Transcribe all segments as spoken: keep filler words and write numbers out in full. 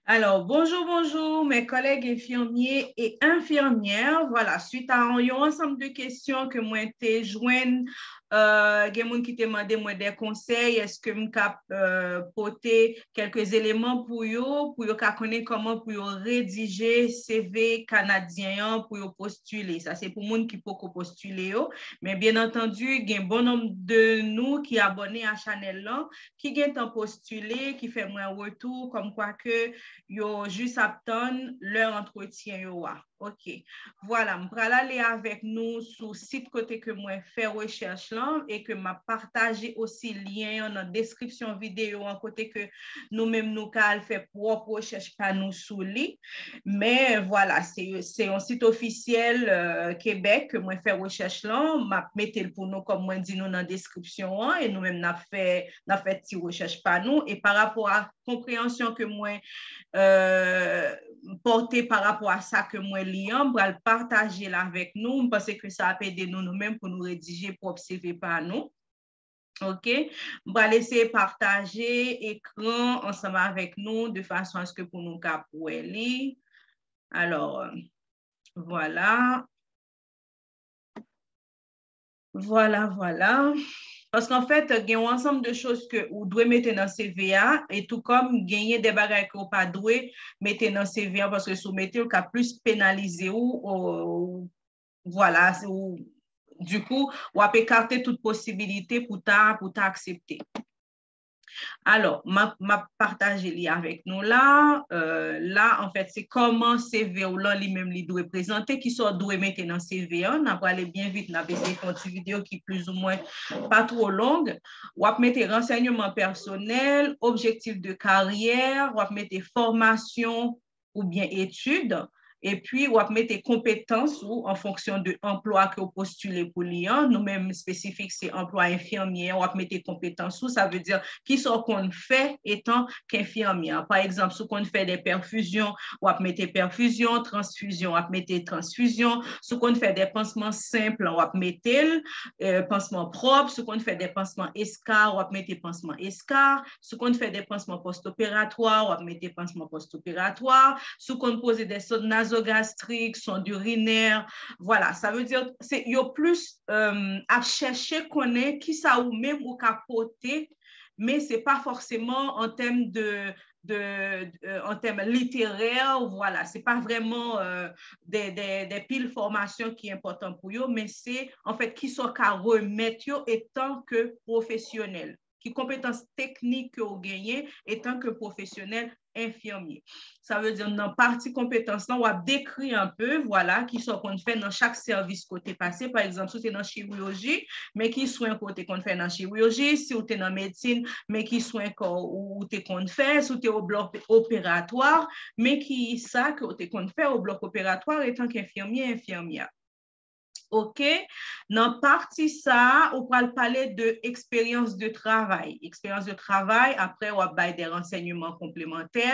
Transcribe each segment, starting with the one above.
Alors, bonjour, bonjour, mes collègues infirmiers et infirmières. Voilà, suite à yon ansanm de kesyon ke mwen te jwenn, euh, gen moun ki te mande mwen de konsèy, èske m ka euh, pote kèlke eleman pou yo, pou yo ka konnen kòman pou yo redije C V kanadyen an pou yo postile. Sa se pou moun ki poko postile yo. Men byen antandi, gen bon nonb de nou ki abòne a chanèl lan, ki gentan postile, ki fè mwen retou, kòmkwa ke yo jis ap tann lè antretyen yo a. Ok. Vwala, m pral ale avèk nou sou sit kote ke mwen fè rechèch lan e ke m ap pataje osi lyen an nan deskripsyon videyo an kote ke nou menm nou ka al fè pwòp rechèch pa nou sou li. Men vwala, se, se yon sit ofisyèl euh, Kebèk ke mwen fè rechèch lan. M ap mete l pou nou kòm mwen di nou nan deskripsyon an e nou menm n ap fè, n ap fè ti rechèch pa nou. E pa rapò a konpreyansyon ke mwen euh, pòte pa rapò a sa ke mwen li an, m pral pataje l avèk nou. M panse ke sa ap ede nou nou menm pou nou redije pwòp C V pa nou. Ok? M pral eseye pataje ekran ansanm avèk nou de fason aske pou nou ka wè li. Alò, vwala. Vwala, vwala. Paske anfèt, gen yon ansanm de choz ke ou dwe mete nan C V a, e tou kòm genyen de bagay ke ou pa dwe mete nan C V a, paske si w mete l, l ka plis penalize ou, ou, vwala, si ou, dikou, w ap ekate tout posibilite pou ta, pou ta aksepte. Alò, m ap, m ap pataje li avèk nou la. Euh, la, anfèt, se kòman C V w lan li menm li dwe prezante, kisa w dwe mete nan C V an. N ap prale byen vit, n ap eseye fè yon ti videyo ki plizoumwen pa twò long. W ap mete ransèyman pèsonèl, objektif de karyè, w ap mete fòmasyon, oubyen etid, epi w ap mete konpetans ou an fonksyon de anplwa ke w postile pou li an. Nou menm espesifik se anplwa enfimyè, w ap mete konpetans ou, sa vle di kisa w konn fè etan k enfimyè. Pa egzanp, si w konn fè de pèfizyon, w ap mete pèfizyon, transfizyon, w ap mete transfizyon, si w konn fè de pansman senp, w ap mete l, euh, pansman pwòp, si w konn fè de pansman eskar, w ap mete pansman eskar, si w konn fè de pansman pòstoperatwa, w ap mete pansman pòstoperatwa, si w konn poze de sonn nazogastrik, sonn irinè, vwala, sa vle di se yo plis euh, ap chèche konnen kisa ou menm ou ka pote, men se pa fòseman an tèm de, de, euh, an tèm literè, vwala, se pa vrèman euh, de, de, de pil fòmasyon ki enpòtan pou yo, men se anfèt kisa w ka remèt yo etan ke pwofesyonèl, ki konpetans teknik ke w genyen etan ke pwofesyonèl enfimye. Sa vle di nan pati konpetans lan, w ap dekri anpe, vwala, kisa w konn fè nan chak sèvis ke w te pase. Pa egzanp, si w te nan chiwiyoji, men ki swen ke w te konn fè nan chiwiyoji, si w te nan medsin, men ki swen ke w te konn fè, si w te o blòk operatwa, men kisa ke w te konn fè o blòk operatwa etan ke enfimyè, enfimyè. Ok? Nan pati sa a, ou pral pale de eksperyans de travay. Eksperyans de travay, apre w ap bay de ransèyman konplemantè,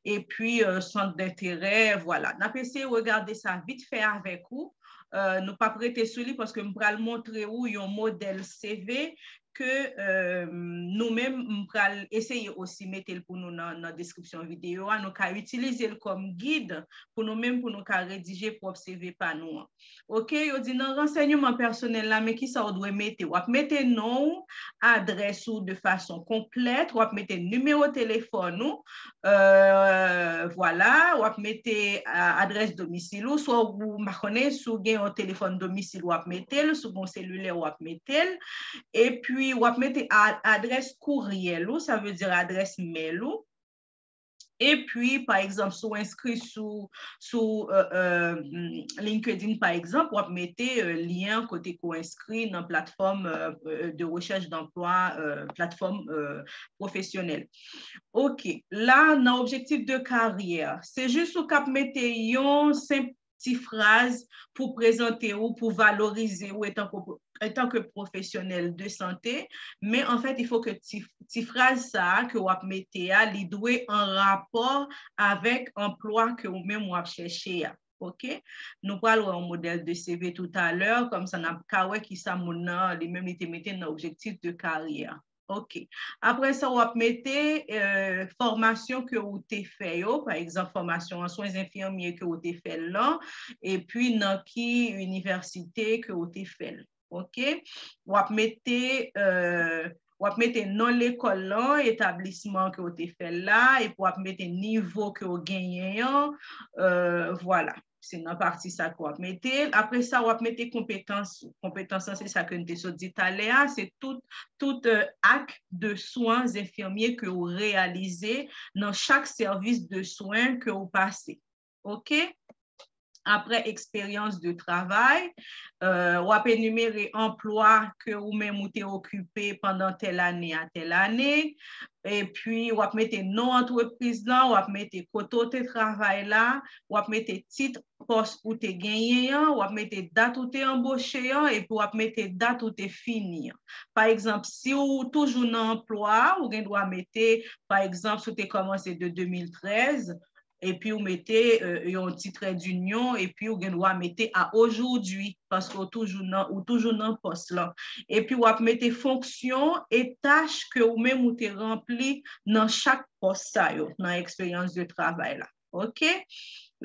epi euh, sant denterè, vwala. N ap eseye regade sa vit fè avèk ou. Euh, nou p ap rete sou li paske m pral montre ou yon modèl C V ke euh, nou menm, m pral eseye osi mete l pou nou nan, nan deskripsyon videyo a. Nou ka itilize l kòm gid pou nou menm, pou nou ka redije pwòp C V pa nou an. Ok, yo di nan ransèyman pèsonèl la, men kisa w dwe mete? W ap mete non w, adrès ou de fason konplèt, w ap mete nimewo telefòn ou, euh, vwala, w ap mete euh, adrès domisil ou, swa ou, m pa konnen si w gen yon telefòn domisil w ap mete l, si w gen yon selilè w ap mete l, epi w ap mete a- adrès kouryèl ou, sa vle di adrès mèl ou. Epi, pa egzanp, si w enskri sou, sou euh, euh, LinkedIn, pa egzanp, w ap mete euh, lyen kote ke w enskri nan platfòm euh, euh, de rechèch danplwa, euh, platfòm euh, pwofesyonèl. Ok, la, nan objektif de karyè, se jis ou k ap mete yon senp ti fraz pou prezante ou, pou valorize ou etan ke, etan ke pwofesyonèl de sante, men anfèt, il faut que ti, ti fraz sa a ke w ap mete a, li dwe an rapò avèk anplwa ke ou menm w ap chèche a. Ok? Nou pral wè yon modèl de C V toutalè, kòmsa n ap ka wè kisa moun nan, li menm, li te mete nan objektif de karyè. Ok. Apre sa, w ap mete euh, fòmasyon ke ou te fè yo, pa egzanp, fòmasyon an swen enfimye ke ou te fè l lan, epi nan ki inivèsite ke ou te fè l. Ok? W ap mete euh, w ap mete non lekòl lan, etablisman ke w te fè l la, epi w ap mete nivo ke w genyen an. Euh, vwala. Se nan pati sa ke w ap mete l. Apre sa, w ap mete konpetans ou. Konpetans lan, se sa ke n te sot di talè a, se tout, tout euh, ak de swen enfimye ke w reyalize nan chak sèvis de swen ke w pase. Ok? Apre eksperyans de travay, euh, w ap enimere anplwa ke ou menm ou te okipe pandan tèl ane a tèl ane, epi w ap mete non antrepriz lan, w ap mete kote w te travay la, w ap mete tit pòs ou te genyen an, w ap mete dat ou te anboche an, epi w ap mete dat ou te fini an. Pa egzanp, si w toujou nan anplwa a, ou gen dwa mete, pa egzanp, si w te kòmanse de de mil trèz, epi w mete euh, yon ti trè dinyon, epi w gen dwa mete a ojoudwi, paske w toujou nan, ou toujou nan pòs lan. Epi w ap mete fonksyon e tach ke ou menm ou te ranpli nan chak pòs sa yo, nan eksperyans de travay la. Ok?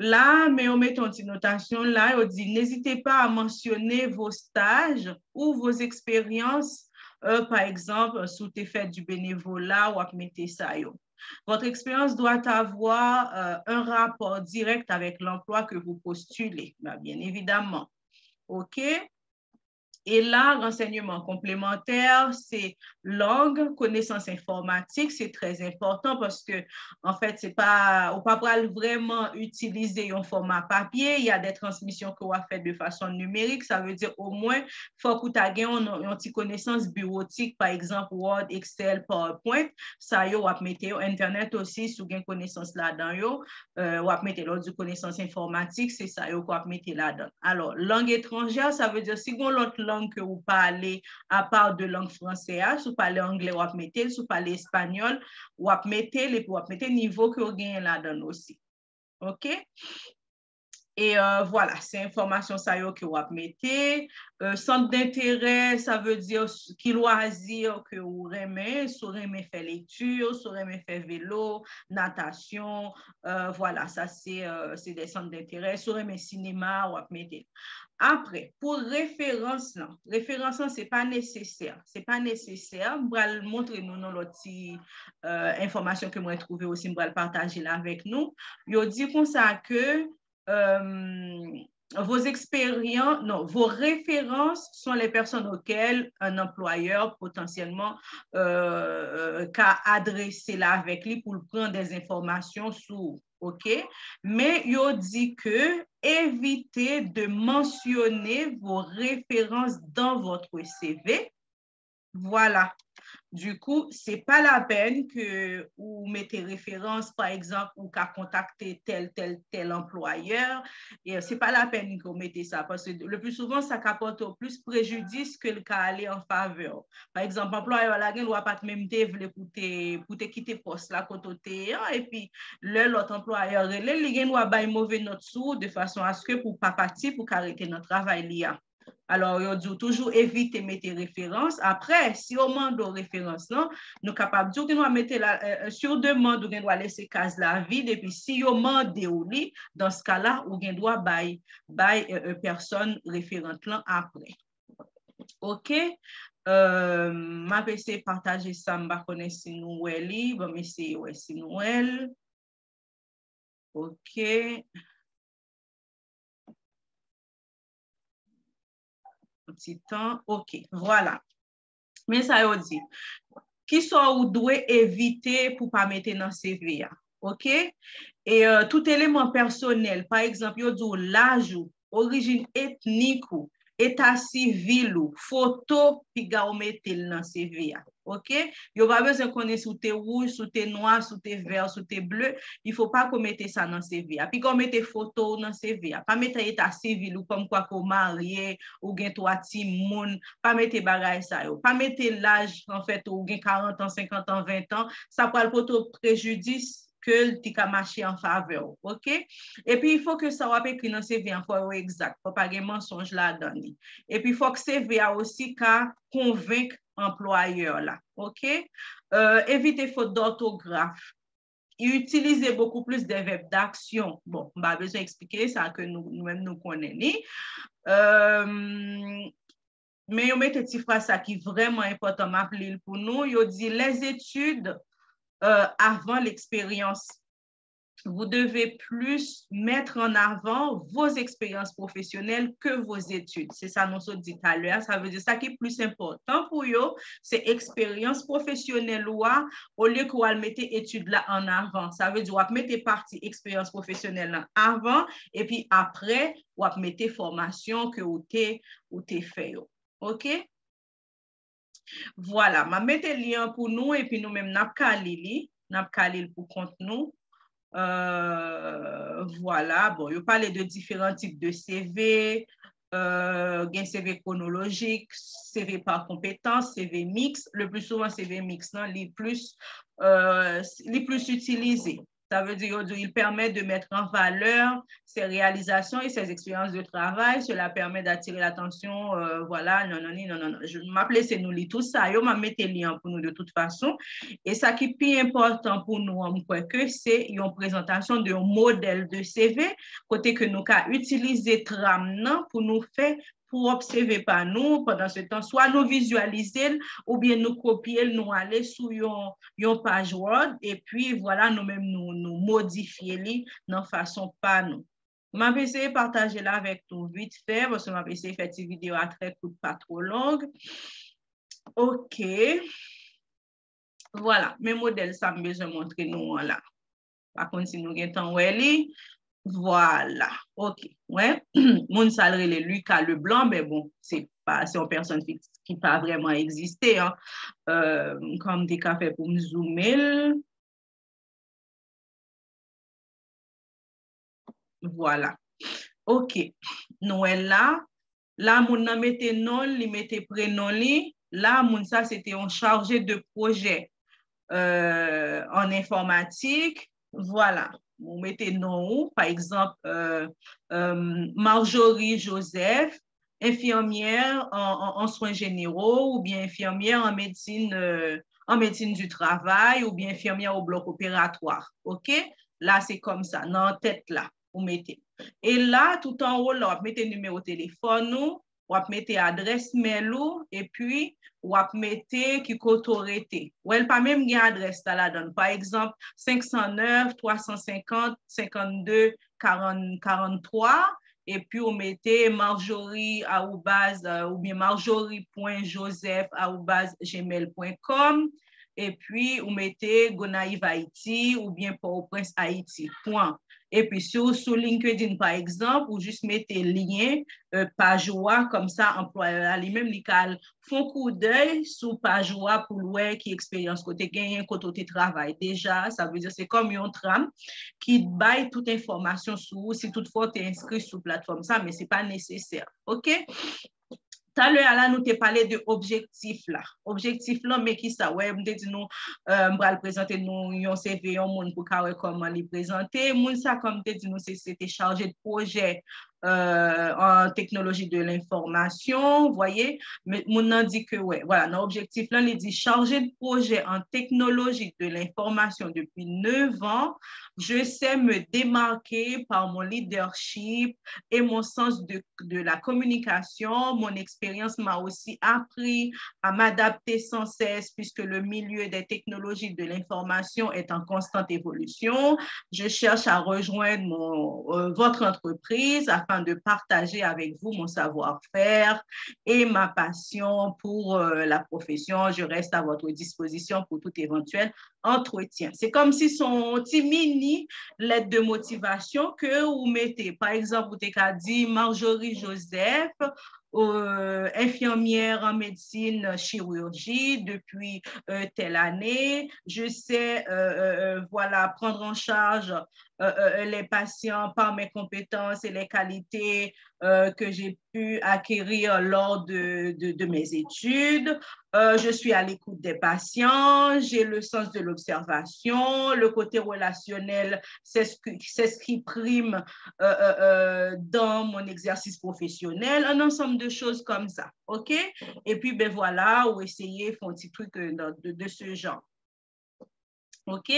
La, men yo mete yon ti notasyon la, yo di, n'hésitez pas à mentionner vos stages ou vos expériences. Euh, pa egzanp, si w te fè du bénévolat, w ap mete sa yo. Votre expérience doit avoir euh, un rapport direct avec l'emploi que vous postulez, ben, bien évidemment. Ok? E la, ransèyman konplemantè, se lang, konesans enfòmatik, se trè enpòtan paske, anfèt, se pa, ou pa pral vrèman itilize yon fòma papye, il y a des transmissions ke w ap fè de fason nimerik, sa vle di omwen, fòk ou ta gen yon, yon ti konesans biwotik, pa egzanp, Word, Excel, PowerPoint, sa yo w ap mete yo, entènèt osi, si w gen konesans ladan yo, euh, w ap mete lè w di konesans enfòmatik, se sa yo ke w ap mete ladan. Alò, lang etranjè, sa vle di si gen lòt lang ke ou pale apa de lang franse a, si w pale anglè, w ap mete l, si w pale espanyòl, w ap mete l, epi w ap mete nivo ke w genyen ladan l osi. Ok? E euh, vwala, se enfòmasyon sa yo ke w ap mete. Euh, sant denterè, sa vle di ki lwazi ke ou renmen, si w renmen fè lekti, si w renmen fè velo, natasyon, euh, vwala, sa se euh, se de sant denterè. Si w renmen sinema, w ap mete. Apre, pou referans lan, referans lan, se pa nesesè. Se pa nesesè. M pral montre nou nan lòt ti euh, enfòmasyon ke mwen twouve osi, m pral pataje l avèk nou. Yo di konsa ke euh, vos expériences, non, vos références sont les personnes auxquelles un employeur potentiellement euh, ka adrese l avèk li pou l pran des informations sou, ok? Men yo di ke évitez de mentionner vos références dans votre C V. Vwala. Du coup, se pa lapèn ke ou mete referans, pa egzanp, ou ka kontakte tèl, tèl, tèl anplwayè. E se pa lapèn ke ou mete sa, paske le plus souvent, sa ka pote w plis prejidis ke l ka ale an favè w. Pa egzanp, anplwayè la gen dwa pa t menm te vle pou te, pou te kite pòs la kote w te ye an, epi lè lòt anplwayè rele l, li gen dwa bay move nòt sou ou de fason aske pou pa pati, pou ka rete nan travay li a. Alò, yo di w toujou evite mete referans. Apre, si yo mande w referans lan, nou kapab di w gen dwa mete la, euh, si yo demande ou gen dwa lese kaz la vid, epi si yo mande w li, dans ce cas-là, ou gen dwa bay, bay euh, euh, pèsòn referant lan apre. Ok? Euh, m ap eseye pataje sa, m pa konnen si nou wè li. Bon, m eseye wè si nou wè l. Ok. Yon ti tan. Ok, vwala. Men sa yo di. Kisa ou dwe evite pou pa mete nan C V a? Ok? E euh, tout eleman pèsonèl, pa egzanp, yo di w laj ou, orijin etnik ou, eta sivil ou, foto, piga w mete l nan C V a. Ok? Yo pa bezwen konnen si w te wouj, si w te nwa, si w te vè, si w te ble. Il faut pas que w mete sa nan C V a. Piga w mete foto w nan C V a. Pa mete eta sivil ou kòmkwa ke w marye, ou gen twa timoun. Pa mete bagay sa yo. Pa mete laj, anfèt, ou gen karant an, senkant an, ven an. Sa pral pote w prejidis ke l te ka mache an favè w, ok? Epi, il faut que sa w ap ekri nan C V an, fò yo egzak, fò pa gen mansonj ladan li. Epi, fòk C V a osi ka konvenk anplwayè la. Oke? Euh, evite fot dòtograf. Itilize beaucoup plus des verbes d'action. Bon, m pa bezwen eksplike sa ke nou, nou menm nou konnen li. Euh, men yo mete ti fraz sa ki vrèman enpòtan, m ap li l pou nou. Yo di, les études euh, avant l'expérience. Vous devez plus mettre en avant vos expériences professionnelles que vos études. Se sa nou sot di talè a. Sa vle di sa ki plis enpòtan pou yo, se eksperyans pwofesyonèl ou a, olye ke w al mete etid la an avan. Sa vle di w ap mete pati eksperyans pwofesyonèl lan avan, epi apre, w ap mete fòmasyon ke ou te, ou te fè yo. Oke? Vwala, m ap mete li an pou nou, epi nou menm n ap ka li li, n ap ka li l pou kont nou. Euh, vwala, bon, yo pale de diferan tip de C V, euh, gen C V kwonolojik, C V pa konpetans, C V miks. Le pli souvan, C V miks lan, li plis, euh, li plis itilize. Sa vle di, yo di, il permet de mettre en valeur ses réalisations et ses expériences de travail. Cela permet d'attirer l'attention, euh, voilà, non, non, non, non, non. Je, m ap lese nou li tout sa yo, m ap mete li an pou nou de tout fason. E sa ki pi enpòtan pou nou an, m kwè ke se yon prezantasyon de yon modèl de C V, kote ke nou ka itilize tram nan pou nou fè pou obsève pa nou, pandan se tan, swa nou vizyalize l, oubyen nou kopye l, nou ale sou yon, yon paj Word, epi vwala, nou menm nou, nou modifye li nan fason pa nou. M ap eseye pataje l avèk nou vit fè, paske m ap eseye fè ti videyo a trè kout, pa twò long. Oke. Vwala, men modèl sa m bezwen montre nou an la. Pa konn si nou gentan wè li. Vwala. Oke. Wè. Moun sa l rele Lucas Leblanc, men bon, se pa, se yon pèsòn fiks ki pa vrèman egziste, an. Euh, kòman m te ka fè pou m zoume l? Vwala. Oke. Nou wè la. La, moun nan mete non l, li mete prenon li. La, moun sa, se te yon chargé de projet, euh, en informatique. Vwala. Ou mete non ou, pa egzanp, euh, euh, Marjorie Joseph, infirmière en, en, en soins généraux, oubyen infirmière en médecine, euh, en médecine du travail, oubyen infirmière au bloc opératoire. Oke? La, se kòm sa, nan tèt la, ou mete. E la, tout anwo la, w ap mete nimewo telefòn ou, w ap mete adrès mèl ou, epi w ap mete ki kote w rete. Wè, l pa menm gen adrès la ladan l. Pa egzanp, senk san nèf, twa san senkant, senkannde, karant, karanntwa, epi w mete Marjorie arobaz, euh, oubyen marjorie pwen joseph arobaz gmail pwen kòm, epi ou mete Gonayiv Ayiti oubyen Pòtoprens Ayiti, pwen. Epi si w sou LinkedIn, pa egzanp, ou jis mete lyen, euh, paj ou a, kòm sa anplwayè a li menm, li ka al fè yon koudèy sou paj ou a pou l wè ki eksperyans ke w te genyen, kote w te travay deja. Sa vle di se kòm yon tram ki bay tout enfòmasyon sou ou, si toutfwa w te enskri sou platfòm sa, men se pa nesesè. Oke? Talè a la, nou te pale de objektif la. Objektif lan, men ki sa? Wè, m te di nou, euh, m pral prezante nou yon C V yon moun pou ka wè kòman li prezante. Moun sa, kòm m te di nou, se, se te chargé de projet, euh, en technologie de l'information, vous voyez. Men moun nan di ke, wè, vwala, nan objektif lan, li di chargé de projet en technologie de l'information depuis neuf ans, je sais me démarquer par mon leadership et mon sens de, de la communication. Mon expérience m'a aussi appris à m'adapter sans cesse puisque le milieu des technologies de l'information est en constante évolution. Je cherche à rejoindre mon, euh, votre entreprise afin de partager avec vous mon savoir-faire et ma passion pour, euh, la profession. Je reste à votre disposition pour tout éventuel entretien. Se kòm si se yon ti mini lèt de motivasyon ke ou mete. Pa egzanp, ou te ka di, Marjorie Joseph, euh, infirmière en médecine chirurgie depuis, euh, telle année. Je sais, euh, euh, euh, voilà, prendre en charge, euh, euh, euh, les patients par mes compétences et les qualités, euh, que j'ai pu acquérir lors de, de, de mes études. Euh, je suis à l'écoute des patients, j'ai le sens de l'observation, le côté relationnel s'exprime euh, euh, euh, dans mon exercice professionnel, un ensemble de choses comme ça, ok? Et puis, ben voilà, ou essayer faire un petit truc euh, de, de ce genre. Ok?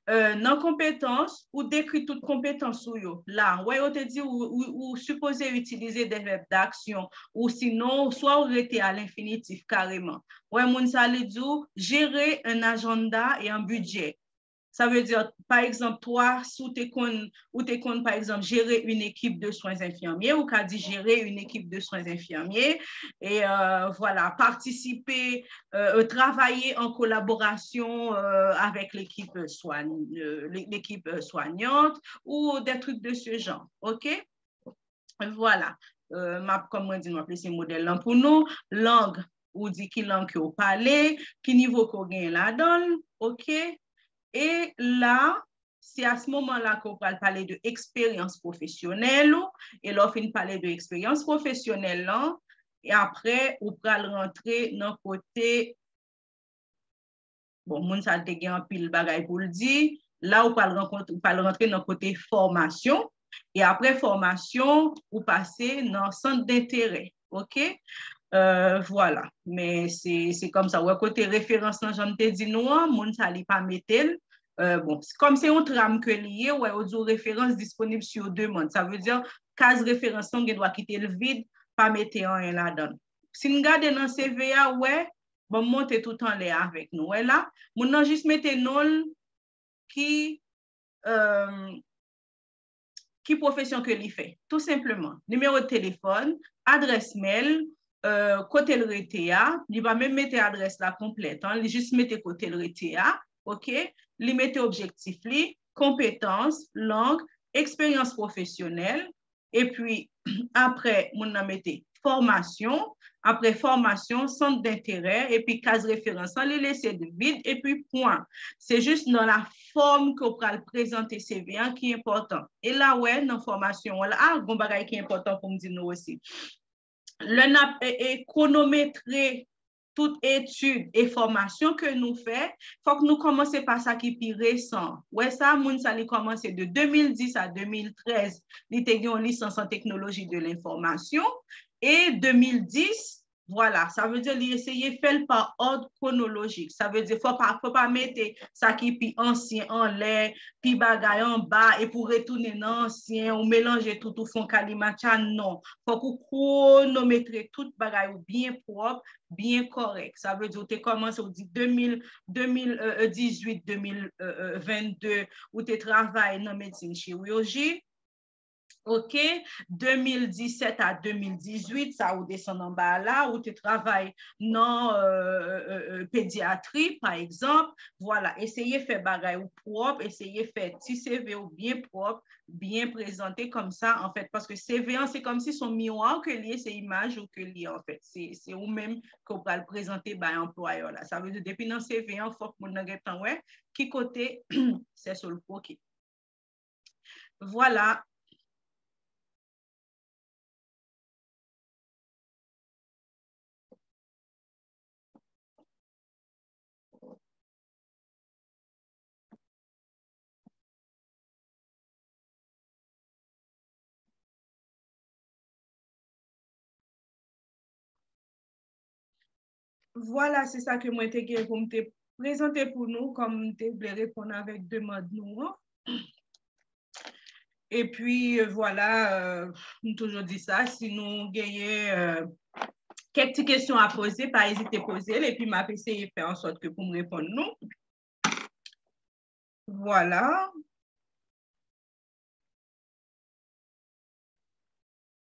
Euh, nan konpetans, ou dekri tout konpetans ou yo. La, wè, yo te di ou, ou, ou sipoze itilize de vèb d'action, ou sinon, swa ou rete a lenfinitif kareman. Wè, moun sa li di ou, gérer un agenda et un budget. Sa vle di, pa egzanp, twa, si ou te konn, ou te konn, pa egzanp, gérer une équipe de soins infirmiers, ou ka di gérer une équipe de soins infirmiers, et euh, voilà, participer, euh, travailler en collaboration euh, avec l'équipe soignante, ou des trucs de ce genre, ok? Voilà. Euh, m ap, kòm mwen di, m ap lese modèl lan pou nou. Lang, ou di ki lang ke w pale, ki nivo ke w genyen ladan l, ok? E la, se a se moman la ke w pral pale de eksperyans pwofesyonèl ou, e lè w fin pale de eksperyans pwofesyonèl lan, e apre, ou pral rantre nan kote Bon, moun sa te gen anpil bagay pou l di. La, ou pral rankontre, ou pral rantre nan kote fòmasyon. E apre fòmasyon, ou pase nan sant denterè. Ok? Euh, voilà. Men se, se kòm sa. Wè kote referans lan, jan m te di nou an, moun sa li pa mete l. Euh, bon, kòm se yon tram ke li ye, wè, yo di w referans disponib sou demann. Sa vle di, kaz referans lan, ou gen dwa kite l vid, pa mete anyen ladan l. Si n gade nan C V a, wè, Bon, m monte tout anlè avèk nou. Wè la, moun nan jis mete non l, ki, euh, ki pwofesyon ke li fè. Tou senpleman. Nimewo de telefòn, adrès mèl, euh, kote l rete a. Li pa menm mete adrès la konplèt, an. Li jis mete kote l rete a. Ok? Li mete objektif li, konpetans, lang, eksperyans pwofesyonèl, epi apre moun nan mete fòmasyon, apre fòmasyon, sant denterè, epi kaz referans lan, li lese l vid, epi pwen. Se jis nan la fòm ke w pral prezante C V an ki enpòtan. E la, wè, nan fòmasyon an la, a, gon bagay ki enpòtan pou m di nou osi. Lè n ap e, e, kwonometre tout etid e fòmasyon ke nou fè, fòk nou kòmanse pa sa ki pi resan. Wè sa, moun sa li kòmanse de de mil dis a de mil trèz, li te gen yon lisans an teknoloji de lenfòmasyon, e de mil dis, vwala, sa vle di li eseye fè l pa òd kwonolojik. Sa vle di fò pa, fò pa mete sa ki pi ansyen anlè, pi bagay anba, epi w retounen nan ansyen, ou melanje tout, ou fè yon kalimatcha, non. Fòk ou kwonometre tout bagay ou byen pwòp, byen kòrèk. Sa vle di ou te kòmanse, ou di de mil, de mil dizuit, de mil vennde, ou te travay nan medsin chiwiji. Ok, de mil disèt a de mil dizuit, sa ou desann anba la, ou te travay nan euh, euh, euh, pedyatri, pa egzanp. Vwala, eseye fè bagay ou pwòp, eseye fè ti C V ou byen pwòp, byen prezante kòmsa, anfèt, paske C V an, se kòmsi se yon miwa ke li ye, se imaj ou ke li ye, anfèt. Se, se ou menm ke w pral prezante bay anplwayè la. Sa vle di, depi nan C V an, fòk moun nan gentan wè ki kote sèso l kwoke. Vwala. Vwala, se sa ke mwen te gen pou m te prezante pou nou, kòm m te vle reponn avèk demann nou an. Epi, vwala, euh, m toujou di sa, si nou genyen euh, kèk ti kesyon a poze, pa ezite poze l, epi m ap eseye fè an sòt ke pou m reponn nou. Vwala.